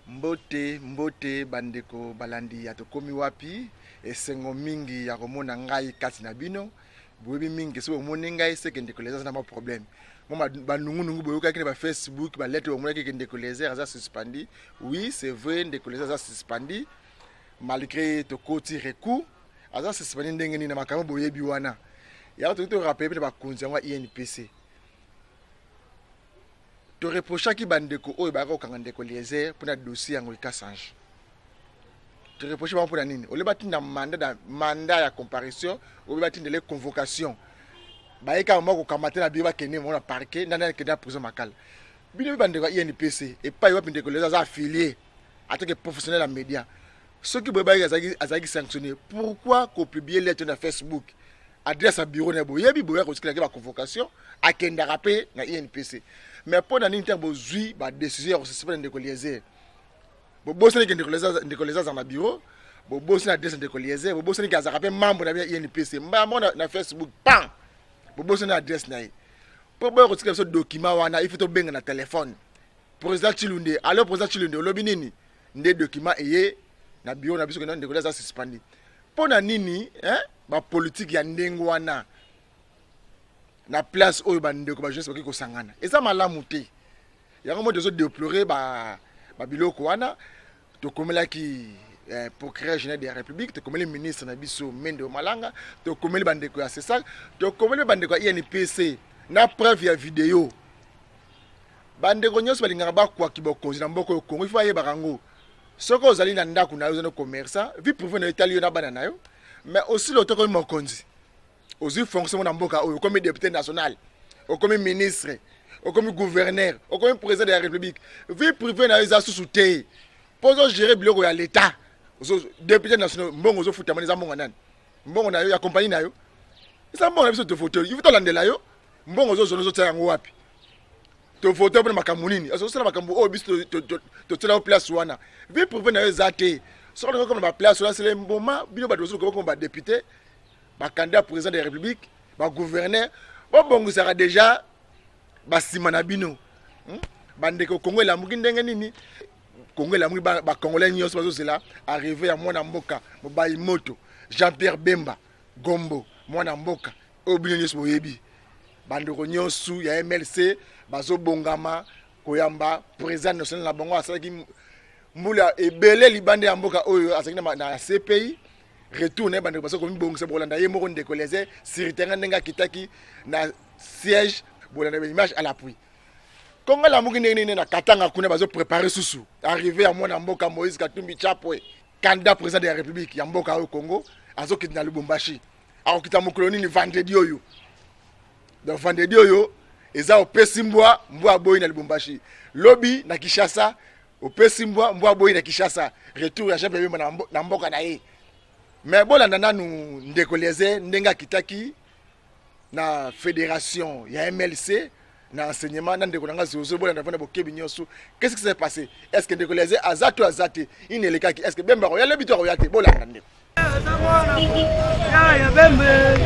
Mbote mbote bandeko balandi ya tokomi wapi esengo mingi ya komona ngai kati na bino boyebi mingi soki bomoni ngai seke ndeko Eliezer aza na mwa problème mwa banungunungu boyokaki na ba Facebook ba lettre bomonaki ke ndeko Eliezer aza suspendu oui c'est vrai ndeko Eliezer aza suspendu malgré tokoti recours aza suspendu ndenge nini na makambo boyebi wana yango tokoki torapele mpe na bakonzi yango ya INPC To reprochaki ba ndeko oyo bayaka kokanga ndeko Eliezer mpo na dossier ya Ngoyi Kasanji. To reproche bango mpo na nini? Ole batinda mandat da mandat ya comparution, obe batindele convocation. Baye kaka moko kokamba te na biro bakende bango na parquet, nani akende na prison Makala. Bino mpe bandeko ya INPC, epai wapi ndeko Eliezer aza affilié en tant que professionnel ya media. Soki boyebaki azalaki azalaki sanctionné, pourquoi ko publier lettre na Facebook? Adresse ya bureau na boyebi boya kotikelaki ba convocation akendaka mpe na INPC. Mais mpo na nini ntango bozwi ba décision ya kosuspendre ndeko Eliezer, bobosani ke ndeko Eliezer azala na bureau, bobosani adresse ya ndeko Eliezer, bobosani ke azalaka mpe membre na bino ya INPC, mbala moko na, na Facebook pan bobosani adresse na ye mpo boya kotikela biso document wana, il faut tobenga na telefone président Tshilunde. Allo président Tshilunde, olobi nini? Nde document eye na bureau na biso ke ndeko aza suspendu. Mpo na nini hein, ba politique ya ndenge wana na place oyo bandeko ba jeunesse bakoki kosangana eza malamu te. Yango moi tozo déplorer ba ba biloko wana. Tokomelaki eh, procureur général de la République, tokomeli ministre na biso Mende Omalanga, tokomeli bandeko ya CESAC, tokomeli bandeko ya INPC na preuve ya video. Bandeko nyonso balingaka bakwaki bokonzi na mboka oyo Congo, il faut bayebaka yango. Soki ozali na ndako na yo, oza na commerçant, vie privée na yo etali yo na bana na yo, mais aussi longtemps okomi mokonzi, ozwi fonction na mboka oyo, okomi député national, okomi ministre, okomi gouverneur, okomi président de la République, vie privée na yo eza susu te. Po ozo gérer biloko ya l'État, ozo député national, mbongo ozofuta mona eza mbongo nani? Mbongo na yo ya compagnie na yo. Eza mbongo na biso tovote, il faut tolandela yo. Mbongo ozozona ozotia yango wapi? Tovote mpona makambo nini? Ozosala makambo oyo biso totiela yo place wana. Vie privée na yo eza te. Soki olingi okoma na baplace wana, c'est le moment bino bato bozoluka bokoma badepute, bacandidat président de la République, bagouverneur, bobongisaka déjà basima na bino. Bandeko, Congo elamuki ndenge nini? Congo elamuki, bacongolais nyonso bazozela arrivée ya mwana mboka mobali moto Jean-Pierre Bemba Gombo, mwana mboka oyo bino nyonso boyebi. Bandeko nyonso ya MLC bazobongama koyamba président national na bango. Asalaki mbula ebele libanda ya mboka oyo, azalaki na CPI. Retour na ye, bandeko baza komibongisa. Bolanda ye moko ndeko Eliezer sur terrain ndenge akitaki na siège, bolanda ba image à l'appui. Kongo elamuki ndenge nini? Na Katanga kuna bazo préparer susu arrivée ya mwana mboka Moïse Katumbi Chapwe, candidat président de la République ya mboka oyo Congo. Azokita na Lubumbashi, akokita mokolo nini? Vendredi oyo. Donc vendredi oyo eza opesi mbwa, mbwa aboyi na Lubumbashi, lobi na Kinshasa opesi mbwa, mbwa aboyi na Kinshasa. Retour ya Jean-Pierre Bemba na mboka na ye. Mais bolanda nanu ndeko Eliezer ndenge akitaki na fédération ya MLC na enseignement na ndeko na nga Zozo. Bolanda vana bokebi nyonso. Qu'est-ce qui s'est passé? Est-ce que ndeko Eliezer aza to aza te? Ini elekaki, est-ce que Bemba akoya lobi to akoya te? Bolanda ndeko. Ya Bembe.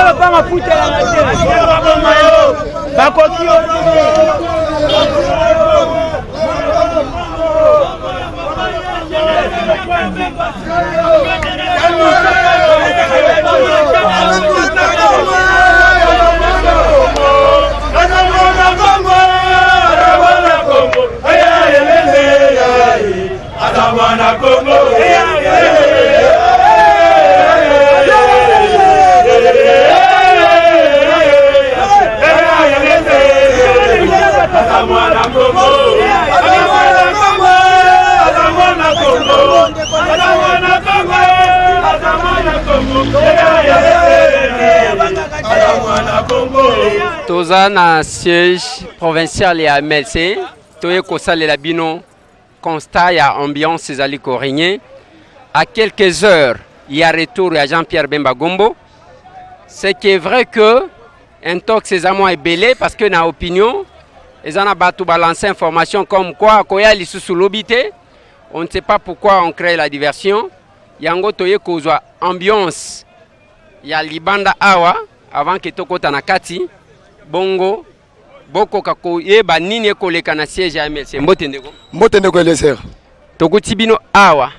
Lopango afutelaka te. Bakoki yo Toza na siège provincial ya MLC, toye kosalela bino constat ya ambiance ezali ko régner à quelques heures ya retour ya Jean-Pierre Bemba Gombo. Ce qui est vrai que intox eza mwa ebele parce que na opinion eza na bato balancer information comme quoi akoya lisusu lobi te. On ne sait pas pourquoi on crée la diversion. Yango toye kozwa ambiance ya libanda awa avant que tokota na kati, bongo bokoka koyeba nini ekoleka na siège ya MLC. Mbote ndeko. Mbote ndeko Eliezer. Tokuti bino awa,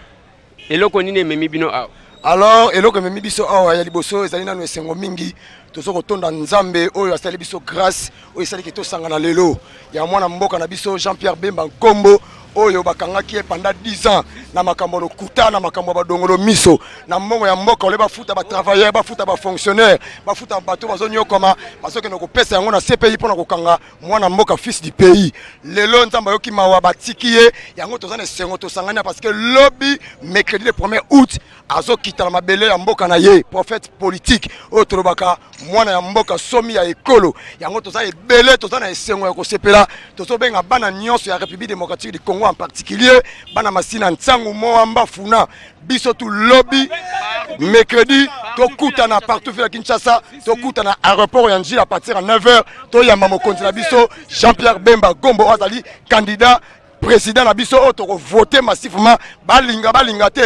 eloko nini ememi bino awa? Alors eloko ememi biso awa ya liboso ezali nano esengo mingi, tozo kotonda Nzambe oyo asali biso grâce oyo esaliki tosangana lelo ya mwana mboka na biso Jean-Pierre Bemba Nkombo oyo bakangaki ye pendant 10 ans na makambo ya lokuta, na makambo ya badongolo miso, na mbongo ya mboka ole bafuta ba travailleurs, bafuta ba fonctionnaires, bafuta bato bazonyokoma, bazokende kopesa yango na CPI mpona kokanga mwana mboka fils du pays. Lelo Nzambe ayoki mawa, batiki ye. Yango toza na esengo, tosangani parce que lobi mercredi le 1er août azokita na mabele ya mboka na ye, prophète politique oyo tolobaka mwana ya mboka, somi ya ekolo. Yango toza ebele, toza na esengo ya kosepela. Tozobenga bana nyonso ya République démocratique du Congo, en particulier bana Masina, Ntsangu, Moamba, Funa, biso tu lobi mercredi tokutana partout ville ya Kinshasa, tokutana aéroport ya Njila à partir ya 9h, toyamba mokonzi na biso Jean-Pierre Bemba Gombo oyo azali candidat président na biso oyo tokovote massivement. Balinga balinga te,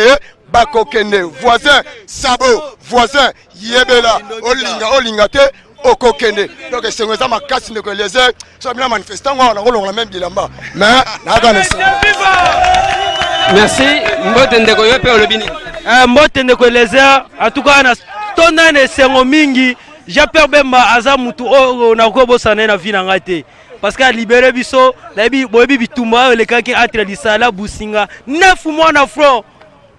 bakokende. Voisin sabo, voisin yebela, olinga olinga te, okokende. Donc esengo eza makasi, ndeko Eliezer. So bina manifestant ngo nakolongola même bilamba, mais nayaka na esengo. Merci. Mbote ndeko, yo mpe olobi nini? Mbote ndeko Eliezer. En tout cas na tonda na esengo mingi. Jean-Pierre Bemba aza mutu oyo nakobosana ye na vie na ngai te, parce que alibere biso. Nayebi boyebi bitumba oyo elekaki entre Lisala, Businga, 9 mois na front.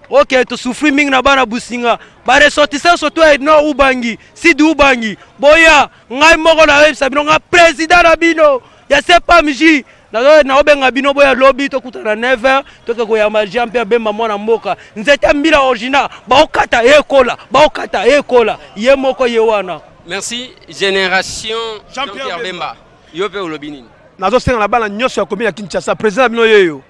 Ok, tosouffrir mingi na bana Businga, baressortissant surtout ya Nord Ubangi, Sud Ubangi. Boya, ngai moko nayebisa bino, nga président na bino ya CPAMJ, naobenga bino, boya lobi, tokutana na 9h, toke koyamba Jean Pierre Bemba, mwana mboka, nzete mbila original. Baokata ekola, baokata ekola, ye moko ye wana. Merci. Génération Jean-Pierre Bemba, yo mpe olobi nini? Nazosenga na bana nyonso ya commune ya Kinshasa, président na bino yeyo,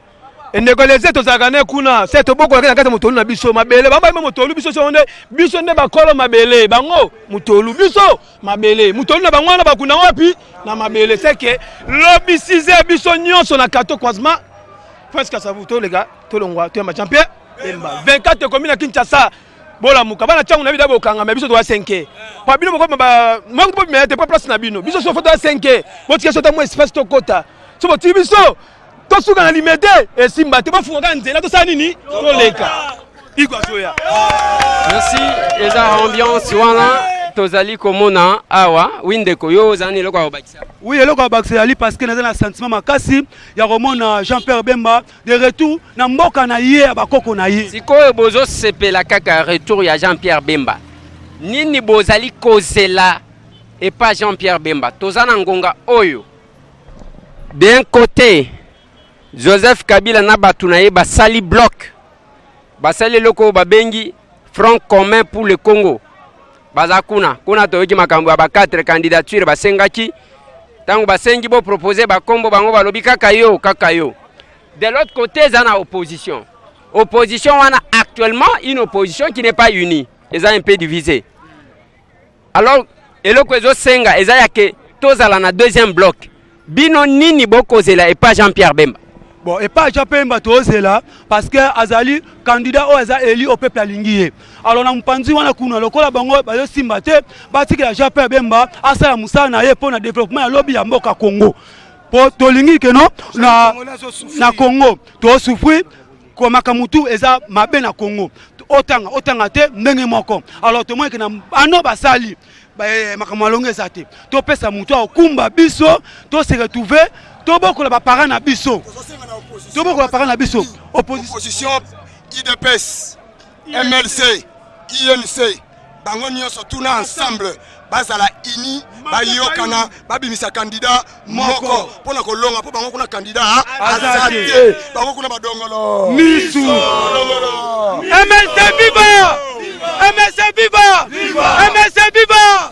ndeko Eliezer. Tozalaka ne kuna se tobokolaki na kati ya motolu na biso mabele. Bango bayeba motolu, biso so nde biso nde bakolo mabele. Bango motolu, biso mabele. Motolu na bango wana bakunda wapi? Na mabele. Seke lobi 6, biso nyonso na kato croisement Presque Kasavu, toleka, tolongwa, toyamba Jean-Pierre Bemba. 24 commune ya Kinshasa, bolamuka. Bana ntango na bino bokangama, biso toya 5 pa bino moko bobimela te po place na bino. Biso so fo toya 5, botika so ta mwa espace tokota. So botiki biso tosuka na Limete, esimba te. Bofunga kaka nzela, tosala nini? Toleka. Igwe azoya. Merci. Eza ambiance wana tozali komona awa. Oui ndeko, yo ozali na eloko ya kobakisa? Oui, eloko ya bakisa ezali parce que naza na sentiment makasi ya komona Jean Pierre Bemba de retour na mboka na ye ya bakoko na ye. Sikoyo bozosepela kaka retour ya Jean Pierre Bemba, nini bozali kozela epa Jean Pierre Bemba? Toza na ngonga oyo, d'un côté Joseph Kabila na bato na ye basali bloc, basali eloko oyo babengi Front commun pour le Congo. Baza kuna kuna. Toyoki makambo ya ba 4 candidature basengaki. Ntango basengi bopropose bakombo, bango balobi kaka yo, kaka yo. De l'autre côté eza na opposition. Opposition wana actuellement, une opposition qui n'est pas unie, eza un peu divisée. Alors eloko ezosenga eza ya ke tozala na deuxième bloc. Bino nini bokozela epa Jean Pierre Bemba? Bon, epai Jean Pemba tozela parce que azali candidat oyo aza élu au peuple alingi ye. Alors na mopanzi wana kuna lokola bango bazosimba te, batikela Jean Pierre Bemba asala mosala na ye mpo na développement ya lobi ya mboka Congo. Po tolingi que non na Congo to souffrir komaka mutu eza mabe na Congo. Otanga otanga te ndenge moko. Alors tomoni que na ano basali makambo malongo eza te. Topesa mutu akokumba biso to se retrouver, tobokola ba parents na biso, tobokola parents na biso. Opposition UDPS, MLC, UNC, bango nyonso tuna ensemble bazala uni, bayokana, babimisa candidat moko mpona kolonga, mpo bango kuna candidat aza te, bango kuna badongolo misu. MLC viva! MLC viva! MLC viva!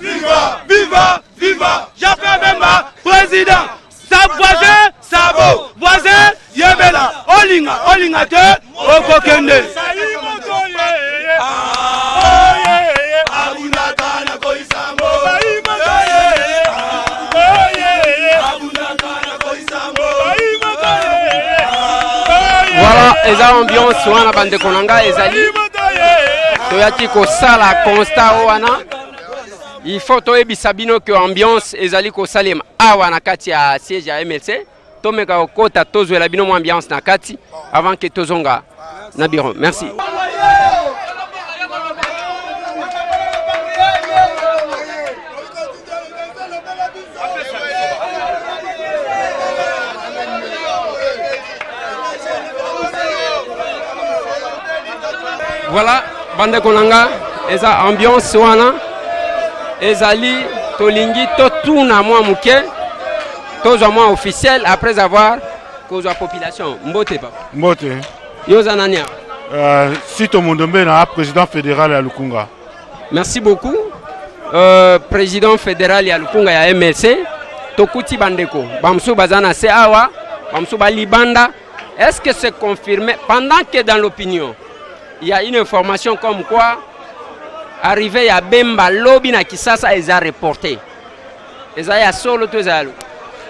Viva! Viva! Jean-Pierre Bemba président. Sa voisin sabo voisin yebela olinga olinga te okokende. Voilà, eza ambiance wana bandeko na ngai, ezali toyaki kosala constat wana. Il faut toyebisa bino ke ambiance ezali kosalema awa na kati ya siège ya MLC. Tomeka kokota tozwela bino mwa ambiance na kati avant ke tozonga na bureau. Merci. Voilà, bandeko na nga, eza ambiance wana ezali. Tolingi totuna mwa moke, tozwa mwa officiel après avoir kozwa population. Mbote papa. Mbote. Yo oza nani awa? Sito Mondombe na président fédéral ya Lukunga. Merci beaucoup. Président fédéral ya Lukunga ya MLC, tokuti bandeko bamosusu baza na se awa, bamosusu balibanda. Est-ce que c'est confirmé, pendant que dans l'opinion il y a une information comme quoi arrivée ya Bemba lobi na Kisasa eza reporté, eza ya solo to eza ya lokuta?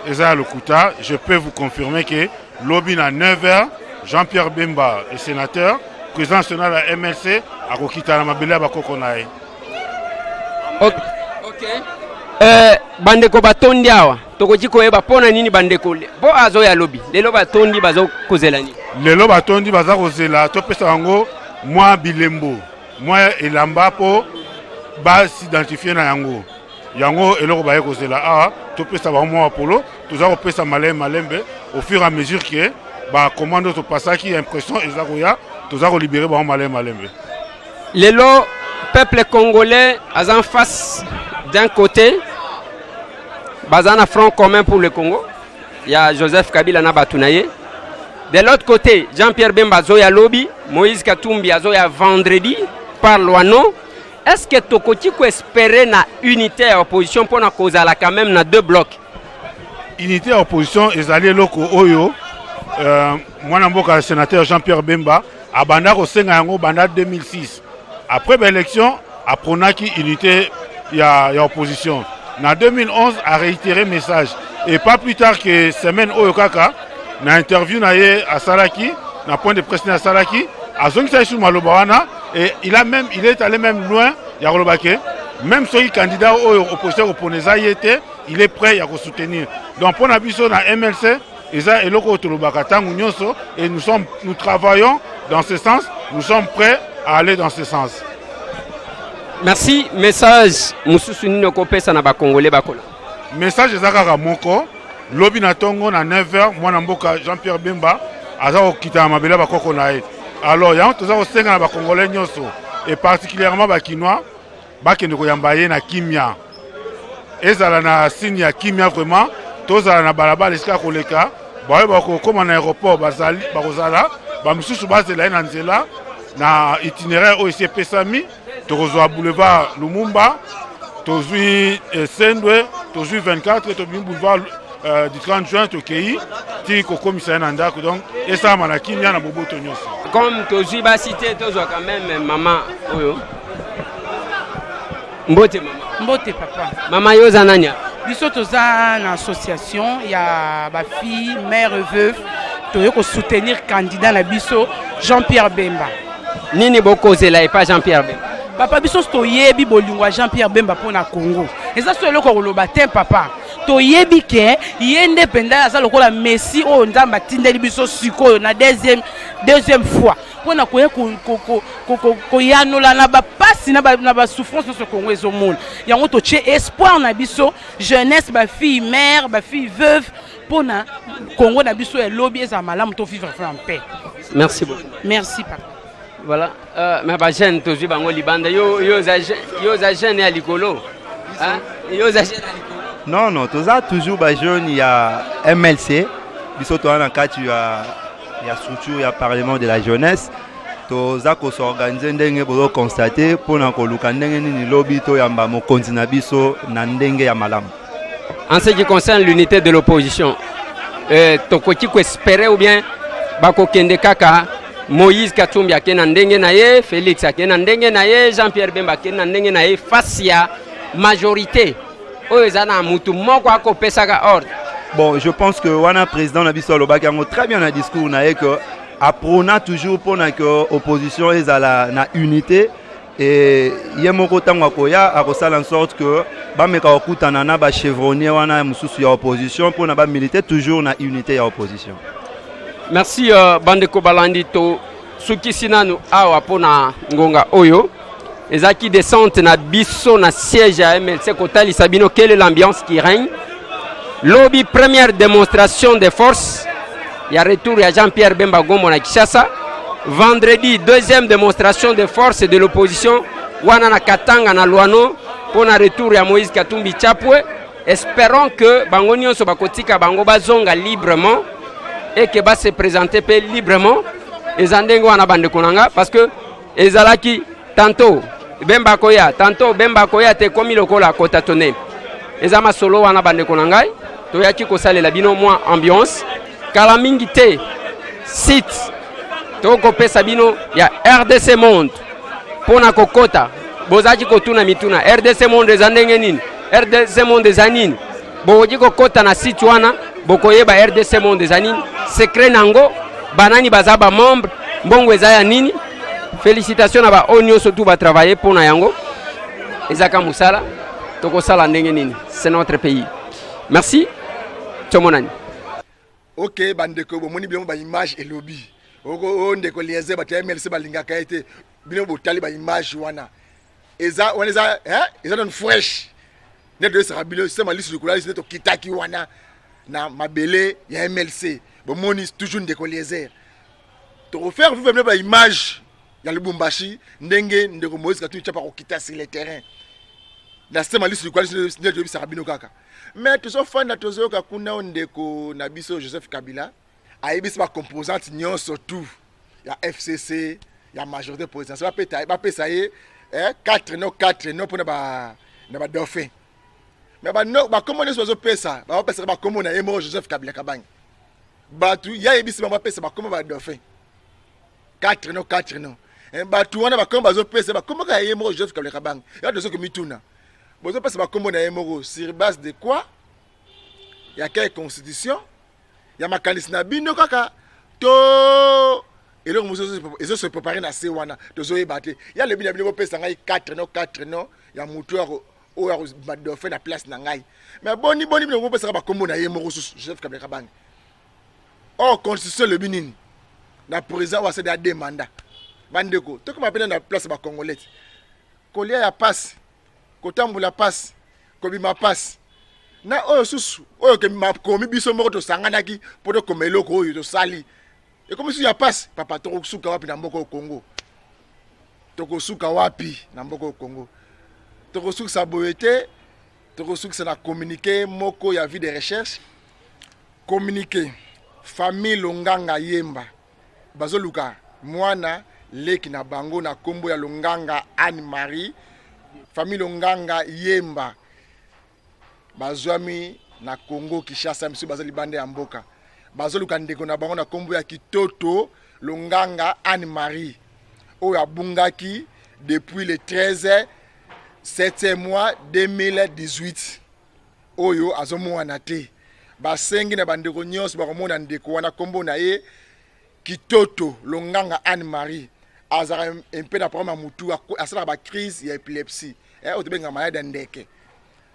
Eza ya lokuta. Je peux vous confirmer que lobi na 9h, Jean-Pierre Bemba est sénateur, président national ya MLC, akokita na mabele ya bakoko na ye. Ok. Bandeko batondi awa, tokoki koyeba mpona nini bandeko mpo azoya lobi lelo batondi, bazokozela nini? Lelo batondi, baza kozela topesa bango mwa bilembo, mwa elamba mpo basidentifie na yango. Yango eloko baye kozela awa, topesa bango mwa bapolo. Toza kopesa malembe malembe au fur et à mesure ke bacommande oyo topasaki ya impression eza koya, toza kolibérer bango malembe malembe. Lelo peuple congolais aza en face. D'un côté baza na Front commun pour le Congo ya Joseph Kabila na bato na ye, de l'autre côté Jean-Pierre Bemba azoya lobi, Moïse Katumbi azoya vendredi par Luano. Est-ce que tokoki koespérer na unité ya opposition mpona kozala quand même na deux blocs? Unité ya opposition ezali eloko oyo mwana mboka sénateur Jean-Pierre Bemba abanda kosenga yango banda 2006. Après baélection, aprônaki unité ya opposition. Na 2011, a réitéré message, et pas plus tard que semaine oyo kaka, na interview na ye asalaki na point de presse na asalaki, azongisaki su maloba wana. Et il est allé même loin ya koloba ke même soki candidat oyo opposition kopona eza ye te, il est prêt ya kosoutenir. Donc mpo na biso na MLC, eza eloko oyo tolobaka ntango nyonso, et nous travaillons dans ce sens, nous sommes prêts à aller dans ce sens. Merci. Message mosusu nini okopesa na bakongolais bakola? Message eza kaka moko: lobi na ntongo na 9h, mwana mboka Jean-Pierre Bemba aza kokita na mabele ya bakoko na ye. Alors yango toza kosenga na bakongolais nyonso et particulièrement bakinois bakende koyamba ye na kimia, ezala na signe ya kimia. Vraiment, tozala na balabala esika koleka baoyo bakokóma na aéroport bakozala, bamisusu bazela ye na nzela na itinéraire oyo esi epesami. Tokozwa boulevard Lumumba, tozwi Sendwe, tozwi 24, tobimi boulevard du 30 juin, tokei ti kokomisa ye na ndako. Donc esalama na kimia, na boboto nyonso. Comme tozwi basi te, tozwa quand même mama oyo. Mbote mama. Mbote papa. Mama, yo oza nani awa? Biso toza na association ya bafille mère veuve. Toye ko soutenir candidat na biso Jean-Pierre Bemba. Nini bokozela epa Jean-Pierre Bemba? Papa, biso toyebi bolingo ya Jean-Pierre Bemba mpo na Congo. Eza so eloko ya koloba te, papa. Toyebi ke ye nde mpenza aza lokola Messi oyo Nzambe atindeli biso sikoyo na deuxième fois mpo na koya koyanola na bapasi na basouffrance nyonso Congo ezomona. Yango totie espoir na biso jeunesse, bafille mère, bafille veuve, mpo na Congo na biso ya lobi ezala malamu, to vivre en paix. Merci beaucoup. Merci, papa. Voilà, mais bajeune tozwi bango libanda. Yo oza jeune ya likolo. Hein? Yo oza jeune ya likolo. Non, toza toujours bajeune ya MLC. Biso toza na kati ya structure ya Parlement de la jeunesse. Toza kos'organiser ndenge bozoconstater mpona koluka ndenge nini lobi toyamba mokonzi na biso na ndenge ya malamu. En ce qui concerne l'unité de l'opposition, tokoki koespérer ou bien bakokende kaka Moïse Katumbi ake na ndenge na ye, Félix ake na ndenge na ye, Jean-Pierre Bemba ake na ndenge na ye, face ya majorité oyo eza na mutu moko akopesaka ordre? Bon, je pense que wana président na biso alobaki yango très bien na discours na ye, que aprona toujours mpona que opposition ezala na unité. E ye moko, ntango akoya, akosala en sorte que bameka kokutana na bachevronnier wana mosusu ya opposition mpona bamiliter toujours na unité ya opposition. Merci, bandeko balandi. Tosukisi nanu awa mpona ngonga oyo. Ezalaki descente na biso na siège ya MLC kotalisa bino quelle est l'ambiance qui règne. Lobi, première démonstration de force ya retour ya Jean-Pierre Bemba Gombo na Kinshasa. Vendredi, deuxième démonstration de force de l'opposition wana na Katanga, na Luano, mpona retour ya Moïse Katumbi Chapwe. Espérons que bango nyonso bakotika bango bazonga librement et que base présenter mpe librement. Eza ndenge wana, bandeko na nga, parce que ezalaki tantôt Bemba akoya, tantôt Bemba akoya te, ekomi lokola kotatone. Eza masolo wana, bandeko na ngai. Toyaki kosalela bino mwa ambiance. Kala mingi te, site tokopesa bino ya RDC Monde mpo na kokota. Bozalaki kotuna mituna: RDC Monde eza ndenge nini? RDC Monde eza nini? Bokoki kokota na site wana, bokoyeba RDC Monde eza nini, secret nango, banani baza bamembre, mbongo eza ya nini. Félicitation na baoyo nyonso tu batravaille mpo na yango. Ezaka mosala tokosala ndenge nini, c'est notre pays. Merci, tomonani. Ok, bandeko, bomoni bino baimage elobi oyo ndeko Eliezer, bato ya MLC balingaka ye te. Bino botali baimage wana, eza wana, eza nanu fresh nde toyesaka bino sema lisu likolo ya lisu nde tokitaki wana na mabele ya MLC. Bomoni toujours ndeko Eliezer. Tokofaire vivre bino baimage ya Lubumbashi, ndenge ndeko Moïse Katumbi Chapwe akokita sur le terrain na sema lisu likolo ya lisu nde toyebisaka bino kaka. Mais tozofanda, tozoyoka kuna oyo ndeko na biso Joseph Kabila ayebisi bacomposante nyonso tout ya FCC, ya majorité présidentielle, bapesa ye 4 no 4 no mpona na badauphin. Mais bakombo nyonso bazopesa, bapesaka bakombo na ye moko Joseph Kabila Kabange. Bato ye ayebisi bango bapesa bakombo badauphin 4 no 4 no, bato wana bakombo bazopesa, bakombo kaka ye moko Joseph Kabila Kabange. Ya tozoki mituna: bozopesa bakombo na ye moko sur base de quoi? Ya quelle constitution? Ya makanisi na bino kaka to eloko mosusu ezose préparer na se wana tozoyeba te? Ya lobi na bino bopesa ngai 4 no 4 no ya motu oyo akobima dauphin na place na ngai. Mais boni boni bino bopesaka bakombo na ye moko susu Joseph Kabila Kabange? Or constitution elobi nini na président oyo asali ya deux mandat? Bandeko, tokoma pene na place ya bacongolais te. Kolia ya pasi, kotambola pasi, kobima pasi, na oyo susu oyo ke makomi biso moko tosanganaki mpo tokoma eloko oyo tosali ekomi susu ya pasi. Papa, tokosuka wapi na mboka oyo Congo? Tokosuka wapi na mboka oyo Congo? Tokosukisa boye te. Tokosukisa na communiqué moko ya vie de recherche. Communiqué: famille Longanga Yemba bazoluka mwana leki na bango na nkombo ya Longanga Anne Marie. Famille Longanga Yemba bazwami na Congo Kinshasa, misusu baza libanda ya mboka, bazoluka ndeko na bango na nkombo ya Kitoto Longanga Anne Marie oyo abungaki depuis le 13 7 mois 2018, oyo azomwana te. Basengi na bandeko nyonso bakomona ndeko wana, nkombo na ye Kitoto Longanga Anne Marie, azalaka mpe na problème ya mutu, asalaka ba crise ya epilepsie, oyo tobengaka malade ya ndeke.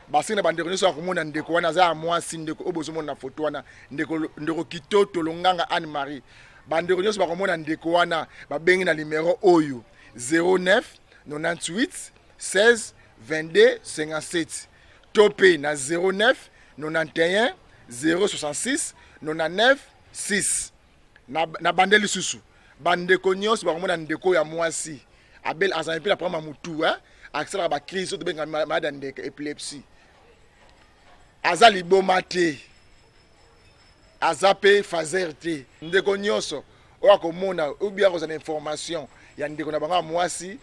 Basengi na bandeko nyonso bakomona ndeko wana, aza ya mwasi, ndeko oyo bozomona na foto wana, ndeko Kitoto Longanga Anne Marie. Bandeko nyonso bakomona ndeko wana babengi na numero oyo 09 98 16 22 57 to mpe na 09 91 066 99 6. Na bande lisusu bandeko nyonso bakomona ndeko ya mwasi abel azali mpe na problème ya mutu, hein? Asalaka ba crise oyo tobengaka malade ya ndeke, epilepsie. Aza liboma te, aza mpe fazer te. Ndeko nyonso oyo akomona obi akozala na information ya ndeko na bango ya mwasi,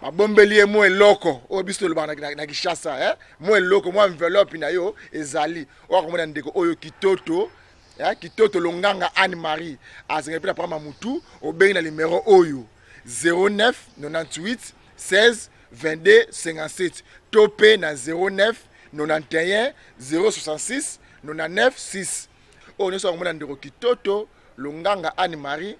babombeli ye mwa eloko oyo biso tolobaka na Kinshasa, eh? Mwa eloko, mwa enveloppe na yo ezali, oyo akomona ndeko oyo Kitoto, eh? Kitoto Longanga Anne Marie, azalaki mpe na problème ya mutu, obengi na numero oyo 09 98 16 22 57 to mpe na 09 91 066 99 6. Oyo nyonso akomona ndeko Kitoto Longanga Anne Marie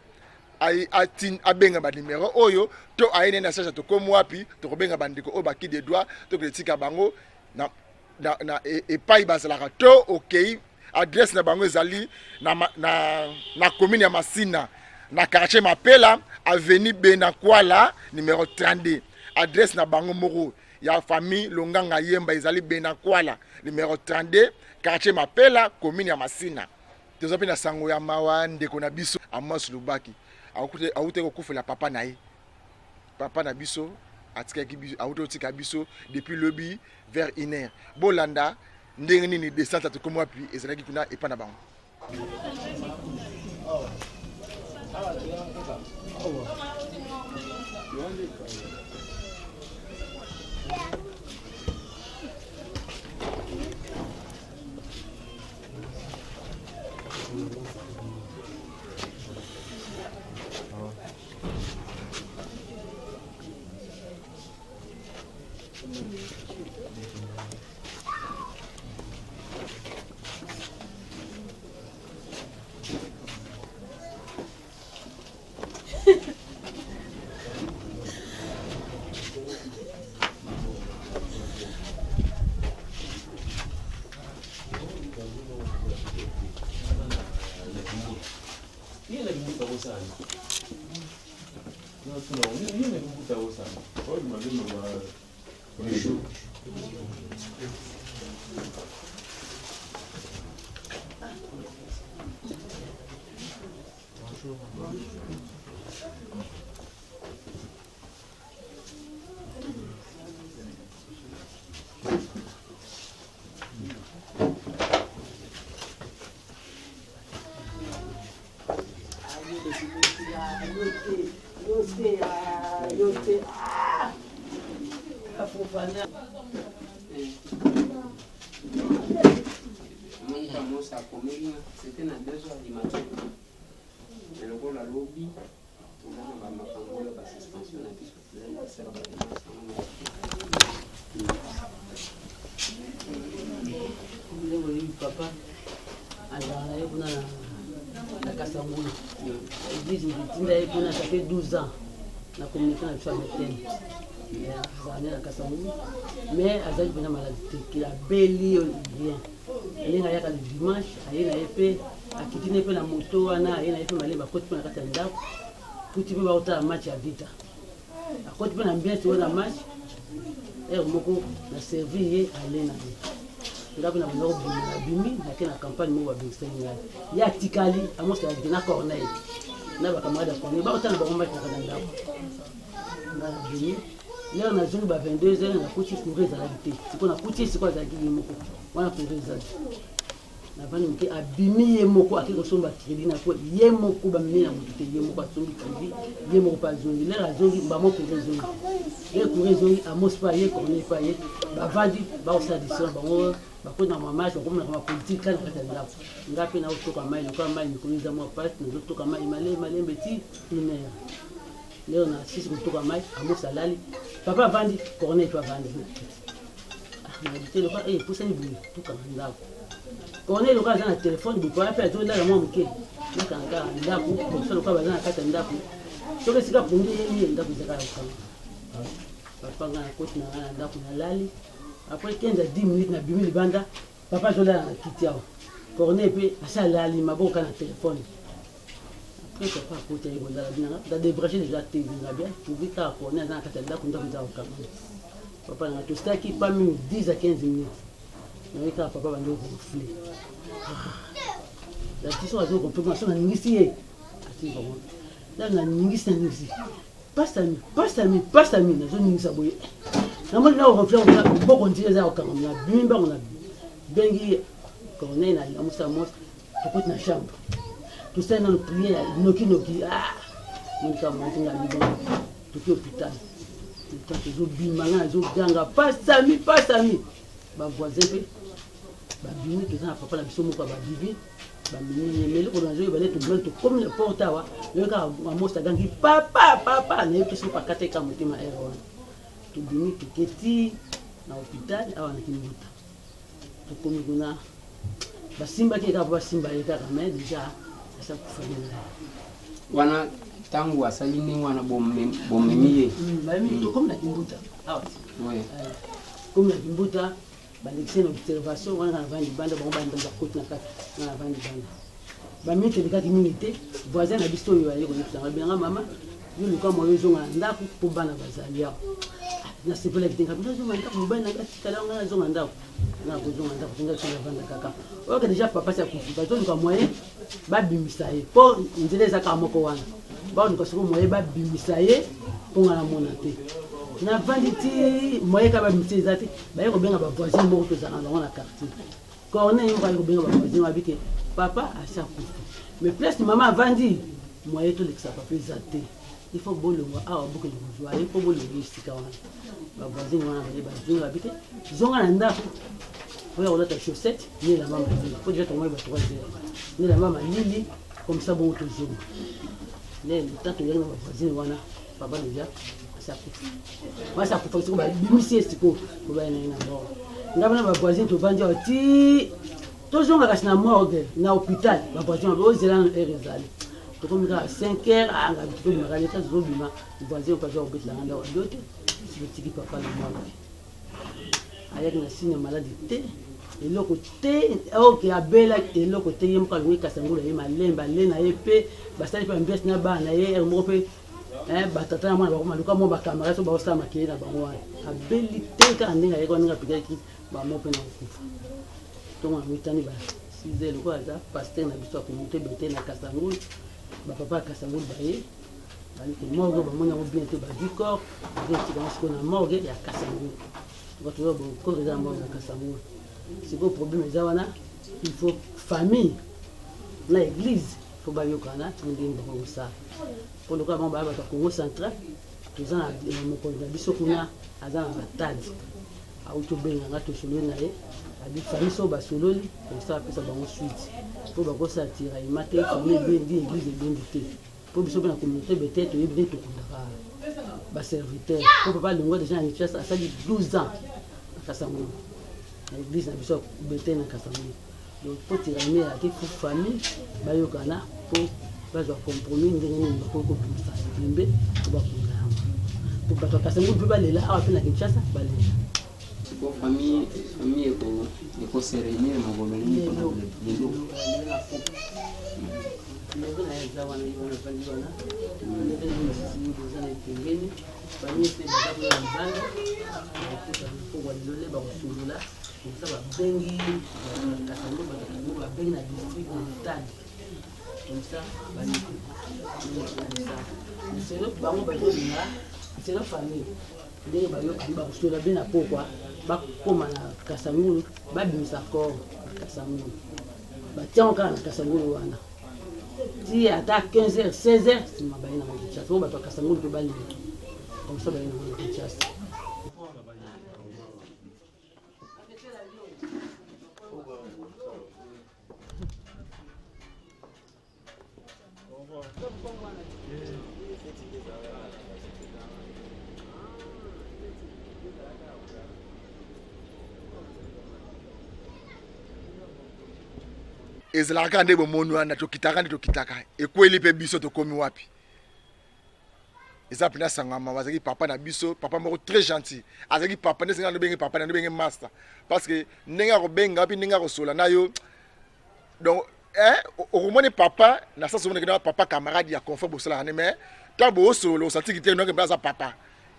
abenga ba numero oyo to aye nene na sasa tokomi wapi, tokobenga bandeko oyo baki de droit, tokende tika bango na epai bazalaka to okei. Adresse na bango ezali na commune ya Masina, na quartier Mapela, avenue Benakwala numéro 32. Adresse na bango moko ya famille Longanga Yemba ezali Benakwala numéro 32, quartier Mapela, commune ya Masina. Toza mpe na sango ya mawa, ndeko na biso Amos Lubaki awutaki kokufela papa na ye. Papa na biso atikaki biso, awuti kotika biso depuis lobi vers 1 heure. Bolanda ndenge nini descente tokomi wapi ezalaki kuna epa na bango. C'était na 2 heures du matin. Mais lokola lobi toza na bamakambo oyo basuspension na biso, tozali kosala badémarche yango. Ndenge oyebi, papa azalaka na ye kuna na Kasangulu, église etinda ye kuna. Ça fait 12 ans na communauté na biso ya Betele. Azalaka nde na Kasangulu, mais azalaki mpenza malade te ke abeli, rien. Ndenge ayaka le dimanche, aye na ye mpe akiti ne mpe na moto wana, aye na ye mpe malembe, akoti mpe na kati ya ndako, kuti mpe baotala match ya Vita. Akoti mpe na ambiance wana match, heure moko na servir ye, ale na ye. Nga mpe na banda kobima, nabimi, nake na campagne moko, babengisaki ngai. Ye atikali amosalaki na Corneille na bacamarade ya Corneille, baotala bango match na kati ya ndako. Nga nabimi, lere nazongi ba 22 heures, nakuti courant ezalaki te. Sikoyo nakuti ye, sikoyo azalaki ye moko wana, courant ezali. Navandi moke, abimi ye moko, ake kosomba crédit na po ye moko, bamemi na motu te. Ye moko asombi crédit, ye moko mpe azongi. Lere azongi, mbamo courant ezongi. Lere courant ezongi, Amos mpe aye, Corneille mpe aye, bavandi, bakosala discussion bango, bakoti na mamage, bakomonaka mapolitike kaka na kati ya ndako. Nga mpe nakotoka mai, lokola mai mikolo eza mwa pasi, nazotoka mai malembe malembe ti une heure. Lero na sisi kotoka mai, Amos alali, papa avandi, Corneille mpe avandi na kiti. Nayebi te lokola epusani boye, tokanga ndako. Corneille lokola aza na telefone boye mpe azolala mwa moke, nakanga kaka ndako komsa lokola baza na kati ya ndako, soki esika pongi eyeli ye ndako ezaka ya kokanga. Papa ngai nakoti na ngai na ndako nalali, après 15 à 10 minutes nabimi libanda, papa azolala na kiti awa, Corneille mpe asi alali maboko kaka na telefone. Après papa akoti aye kolala bina nga na debranche déjà TV nga bien trouvé kaka Corneille aza na kati ya ndako, ndako eza kokanga. Papa na nga tosalaki pas mingi 10 à 15 minutes, nayoki kaka papa bandi kogonfle la soki azo gonfle kuna so naningisi ye ati bango nano naningisi naningisi pasami pasami pasami nazoningisa boye namoni na kogonfle loboko nzela eza kokangama nabimi mbango na bengi Corneille na lamusa mos tokoti na chambre tosali nano priere ya nokinoki ah monika monte nga libongo toki hôpital tozobima nga nazoganga pasami pasami ba voisin mpe babimi toza na papa na biso moko ya babibi bamemi ye mais eloko nazoyeba nde tobimaki tokomi na porte awa nayoki kaka amosi agangi papa papa nayebi te soki akataki kaka motema ere wana tobimi toketi na hôpital awa na kimbuta tokomi kuna basimbaki ye kaka po basimba ye kaka mais déjà asi akufaki na ye wana ntango asali ndenge wana bomemi ye mm, tokomi na kimbuta awa eh, komi na kimbuta balekisi na observation wana nga navandi libanda bango banda bakoti na kati nga navandi libanda baminute elekaki mingi te voisin na biso oyo aye koyebisa nga bilanga mama yo luka moyo ozonga na ndako mpo bana bazali awa nasepelaki te ngabi nazonga ndako mobali na nga atikala nga nazonga ndako nga kozonga ndako te nga navanda kaka oyoka deja papa si akufi bazoluka moyen babimisa ye mpo nzela eza kaka moko wana baluka soko moyen babimisa ye mpo nga namona te navandi ti moyen kaka babimisa eza te baye kobenga bavoisin moko tozalaka na bango na quartier Corneille moko aye kobenga bavoisin babi ke papa asi akufi mais place mama avandi moyen tolekisa papa eza te il faut bolongwa awa bokende kozwa ye mpo bolongwa esika wana bavoisin wana baye bazonga babi te zonga na ndako oya kolata chaussette ni elamba malili po deja tokomaki ba 3 heures ni elamba malili comme ça bongo tozonga nde le temps toyaki na bavoisine wana papa deja asi akufi asi akufaki siko babimisi ye sikoyo kobaya na ye na morgue ngai bana bavoisine tovandi awa ti tozonga kasi na morgue na hôpital bavoisine babe ozela na heure ezali tokomi kaka 5 heures anga ah, tobimaka leta tozobima voisin okaza kobetelanga ndako ado te totiki papa na morgue ayaki na signe ya maladi te eloko te oke abelaki eloko te ye moko alongi kasangula ye malembe ale na ye mpe basali mpe ambiance na bana na ye ere moko mpe eh, batata na mwana bakoma luka mwa bakamera so baosala makele na bango wana abeli te kaka ndenge ayeki wana ndenge apikaki bamo mpe na kokufa ntongo na mitani ba 6 heures lokola aza paster na biso ya communauté bete na kasangulu bapapa ya kasangulu baye Baliki morgue bamoni yango bien te bazwi corps bazotika yango sikoyo na morgue ya Kasangulu. Bato oyo corps eza na morgue ya Kasangulu. Sikoyo problème eza wana, il faut famille na église faut bayokana ndenge bango kosala mpo lokola bango baya bato ya Congo central, toza na mokonzi na biso kuna aza na Matadi auti obenga nga tosololi na ye abi famille soki basololi kosala apesa bango suite mpo bakosala tiraillement te famille ebendi église ebendi te Po biso pe na communaute bete toyebi ndenge tokundaka ba serviteur po papa alongwa deja na Kinshasa asali 12 ans na Kasangulu na église na biso bete na Kasangulu donc po tirame ya te faut famille bayokana po bazwa compromis ndenge nini bakoki kobimisa ebembe po bakunda yango po bato ya Kasangulu mpe balela awa mpe na Kinshasa balela. Sikoyo famille famille eko eko se réunir mokolo nini mpona lelo? Lelo na eza wana ye wana avandi wana lelo na mosusu ye boza na pembeni famille mpe baza kuna libanda bakokuta pokwa lelo nde bakosolola komsa babengi kasango bato yango babengi na district na matadi komsa baleki selo bango bazolinga selo famille Ndenge bayokani bakosolola bien na pokwa bakoma na Kasangulu babimisa corps na Kasangulu batia yango kaka na Kasangulu wana ti ata 15 heures 16 heures nsima baye nango Kinshasa oyo bato ya Kasangulu mpe balinga comme ça baye nango na Kinshasa. Ezalaka kaka nde bomoni wana, tokitaka nde tokitaka, ekweli mpe biso tokomi wapi? Eza mpena sango ya mawa. Azalaki papa na biso, papa moko très gentil. Azalaki papa nde senga ndobenge papa na ndobenge master, parce que ndenge akobenga mpe ndenge akosola na yo, donc eh, okomoni papa na sens omonaki na papa camarade ya confort bosalaka ne, mais ntango boosolola osantiki te noke mpe aza papa.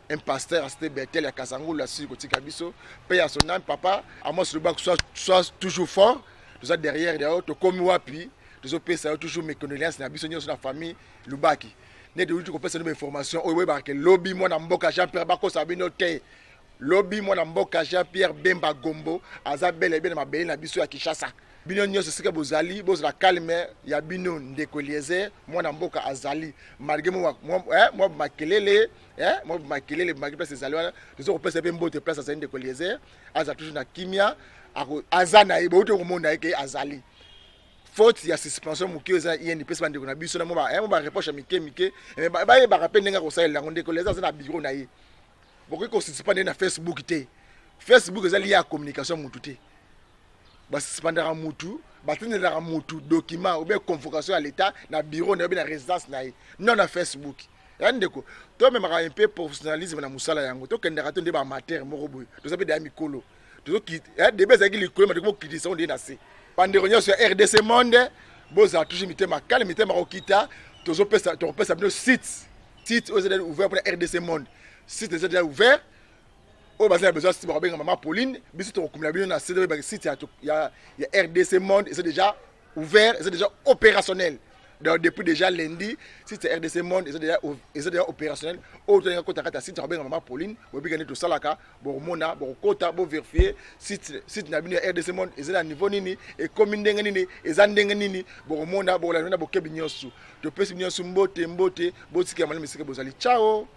Un pasteur à Cité Bethel ya Kasangulu asili kotika biso mpe ya son âme. Papa Amos Lubak, sois toujours fort, toza derrière yo. Tokomi wapi? Tozopesa yo toujours mes condoléances na biso nyonso na famille Lubaki. Nde touti kopesa bino bainformation oyo, boyebaka ke lobi mwana mboka Jean Pierre, bakosa bino te, lobi mwana mboka Jean Pierre Bemba Gombo aza bel et bien na mabele na biso ya Kinshasa. Bino nyonso esika bozali, bozala calme. Ya bino ndeko Eliezer, mwana mboka azali malgré mwa eh, makelele, eh, mwa makelele malgré place ezali wana. Toza kopesa mpe mbote place azali. Ndeko Eliezer aza toujours na kimia, aza na ye, bouti komona ye ke azali. Faute ya suspension moke eza ye epesi bandeko na biso na mwa bareproche ya mike mike, bayebaka mpe ndenge akosalela yango. Ndeko Eliezer aza na bureau na ye, bokoki kosuspendre na Facebook te. Facebook ezali ya communication mutu te. Basuspendaka mutu, batindelaka mutu document ou bien convocation ya l'État na bureau na ye, na résidence na ye, non na Facebook. Ya ndeko, tomemaka un peu professionnalisme na mosala yango. Tokendaka to nde baamateur moko boye, toza mpe deya mikolo. Debe ezalaki likolo, matoko mokitisa ngo nde na se. Bandeko nyonso ya RDC Monde, bozala toujours mitema kale, mitema kokita. Tozopesa, tokopesa bino site, site oyo eza ouvert mpona RDC Monde. Site eza déjà ouvert. Oyo baza na besoin site, bakobenga mama Pauline. Biso tokokumela bino na site. Oyebaka site ya RDC Monde eza déjà ouvert, eza déjà opérationnel. Donc depuis déjà lundi, site ya RDC Monde eza déjà opérationnel. Oyo tolinga kota kati ya site, bakobenga mama Pauline. Boyebika nde tosalaka, bokomona, bokokota, boverifie site na bino ya RDC Monde eza na niveau nini, ekomi ndenge nini, eza ndenge nini. Bokomona, bokolanda na bokebi nyonso. Topesi nyonso mbote, mbote, botikela malamu esika bozali. Ciao.